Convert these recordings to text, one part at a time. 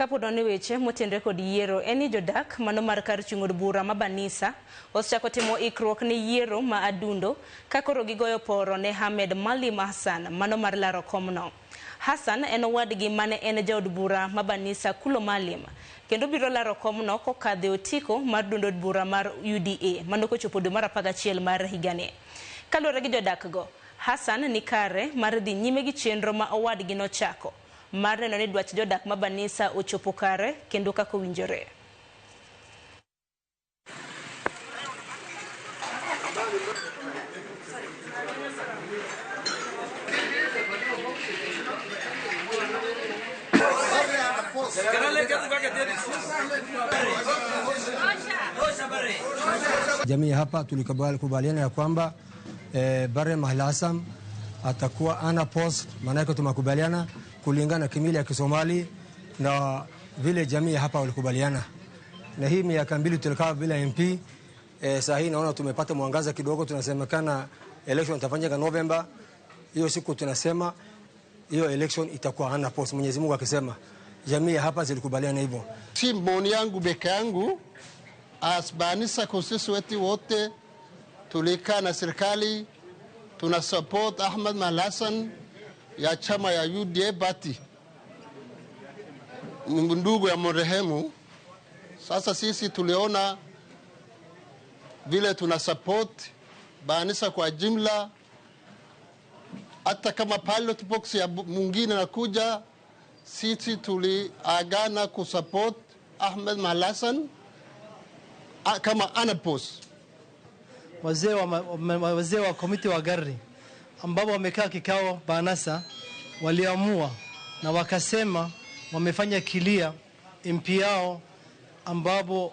Kapod wan e weche motenre kod yiero en ni jodak mano mar kar chung' od bura ma Banisa osechako timo ikruok ne yiero ma adundo ka koro gigoyo poro ne Ahmed Maalim Hassan mano mar laro komno. Hassan en owadgi mane en jaod bura ma Banisa Kulo Maalim kendo biro laro komno kokadho e otiko mar duond od bura mar UDA mano kochopo dwe mar 11 mar higani. Kaluwore gi jodak go, Hassan ni kare mar dhi nyime gi chenro ma owadgi nochako mar neno ni dwach jodak ma Banisa ochopo kare kendo kaka owinjore. Jamii hapa tulikubaliana ya kwamba Bare Mahal Hassan atakuwa ana post, maanake tumekubaliana kulingana na kimila ya Kisomali na vile jamii hapa walikubaliana. Na hii miaka mbili tulikaa bila MP. Saa hii naona tumepata mwangaza kidogo, tunasemekana election itafanyika November. Hiyo siku tunasema hiyo election itakuwa ana post, Mwenyezi Mungu akisema. Jamii hapa zilikubaliana hivyo. Si maoni yangu peke yangu, as Banisa constituency wote tulikaa na serikali tuna support Ahmed Mahal Hassan ya chama ya UDA party, ndugu ya marehemu. Sasa sisi tuliona vile tuna support Banisa kwa jumla, hata kama pilot box ya mwingine nakuja, sisi tuliagana kusupport Ahmed Mahal Hassan kama anapos. Wazee wa komiti wa gari ambao wamekaa kikao Banasa waliamua na wakasema wamefanya kilia MP yao ambapo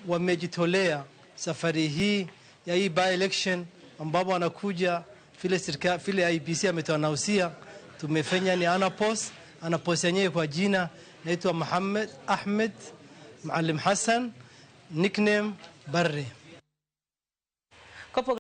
wamejitolea safari hii ya hii by election ambapo wanakuja vile serikali vile IEBC ametuanausia tumefanya ni anapos anapos yenyewe kwa jina naitwa Muhammad Ahmed Maalim Hassan, nickname Barre.